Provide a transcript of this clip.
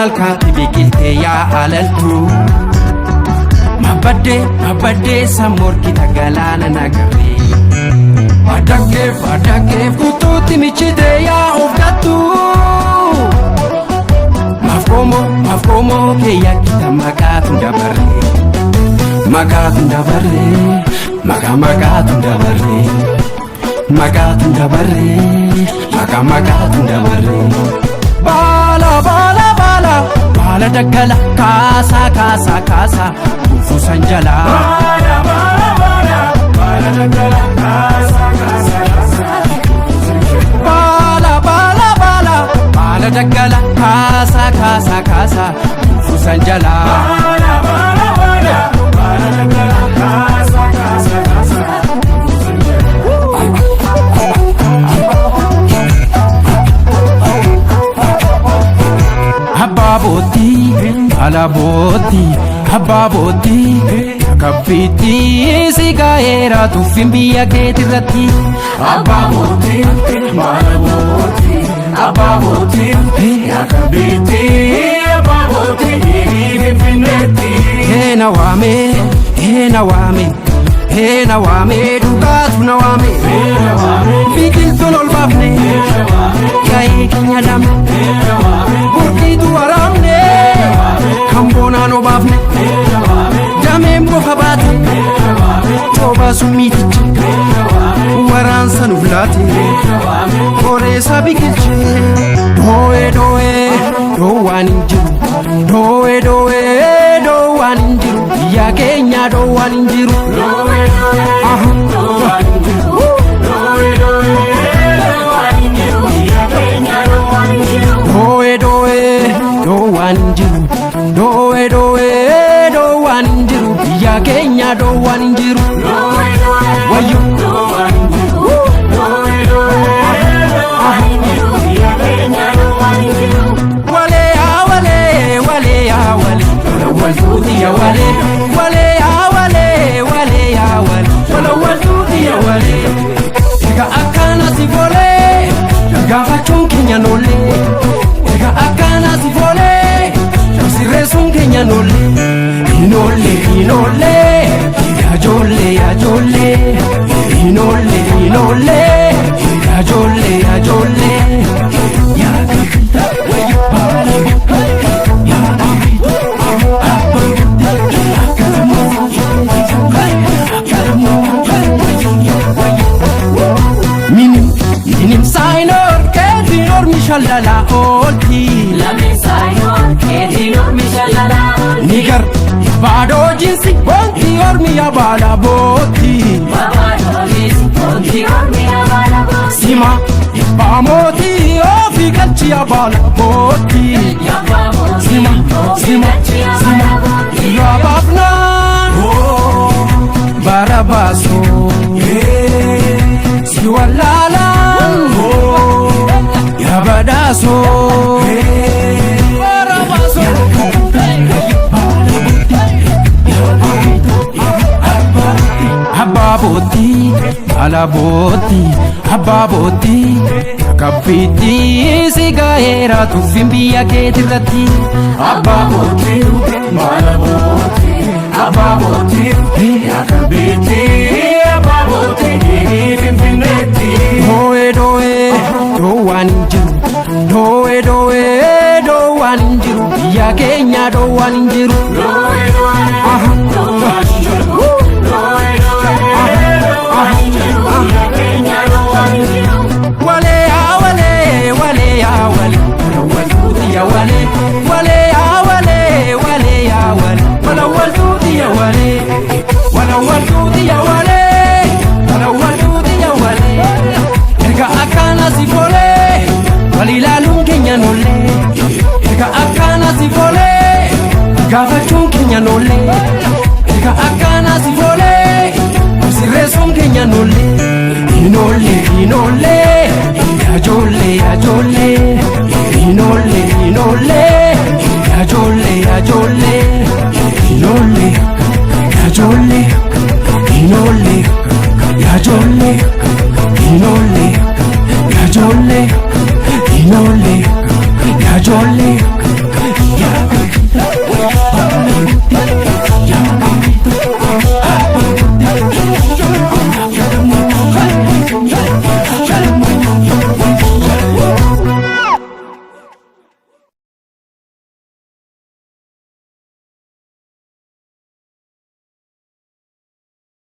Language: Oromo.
Malkaatti biqiltee yaa alaltu. Mabaddee mabaddee sammoorkita galaana nagarree. Adakkeef adakkeef kuttuutti michitee yaa of gattu. Maaf qomoo kee yakkita maqaatu dabarree. Maqaatu dabarree maqaa maqaatu dabarree. Maqaatu dabarree maqaa maqaatu dabarree. Baala baala baala baala daggala kaasaa kaasaa kaasaa kufuusan jalaa. Baala baala baala baala daggala kaasaa kaasaa kaasaa. Baala baala baala baala daggala kaasaa kaasaa kaasaa kufuusan jalaa. Baala baala baala baala daggala kaasaa kaasaa kaasaa. Abbaa boottii baala boottii abbaa boottii kabbiittii si gaa'eera tuffin biyya keetirratti. Abbaa boottii baala boottii abbaa boottii yaa biitti abbaa boottii finfinneetti. Eena waame eena waame eena waame dhugaatu na waame biqiltuun ol baafne ga'ee keenya lamne burqiitu waraabne kan boonaan obaafne dameen bofa baate cooba summiitichi waraansa nuuf laate qoreessa biqilche doo'ee doo'ee doowwaan hin jiru doo'ee doo'ee doowwaan hin jiru biyya keenya doowwaan hin jiru. Doo'ee doo'ee doowwaan hin jiru doo'ee doo'ee doowwaan hin jiru biyya keenya doowwaan hin jiru. Wayyo. Walee yaa walee walee yaa walee walawaltuuti yaa walee walee yaa walee walee yaa walee walawaltuuti yaa walee. Egaa akkana si folee gaafachuun keenya noollee egaa akkana si folee sirreessuun keenya noollee hinoollee hinoollee yajoollee yajoollee hinoollee hinoollee yajoollee yajoollee. Minim minim saayinoor keetiin ormi shallala oolti. Nigar yabaadoo jinsi wanti ormi yabaala bootti. Sima yabbaa mootii ofii galchi yabaala bootti. Sima sima sima yabaafnaan bara baasoo si wallaalaan yabadaasoo. Bara baasoo. Abbaa boottii baala boottii abbaa boottii kabbiittii si gaa'eera tuffin biyya keetirratti. Abbaa boottii baala boottii abbaa boottii yaa biitti abbaa boottii finfinneetti. Doo'ee doo'ee doowwaan hin jiru doo'ee doo'ee doowwaan hin jiru biyya keenya doowwaan hin jiru. Walee yaa walee walee yaa walee walawaltuuti yaa walee walee yaa walee walee yaa walee walawaltuuti yaa walee walawaltuuti yaa walee walawaltuuti yaa walee erga akkana si folee wal ilaaluun keenya noollee erga akkana si folee gaafachuun keenya noollee erga akkana si folee sirreessuun keenya noollee hinoollee hinoollee yajoollee yajoollee hinoollee hinoollee yajoollee yajoollee.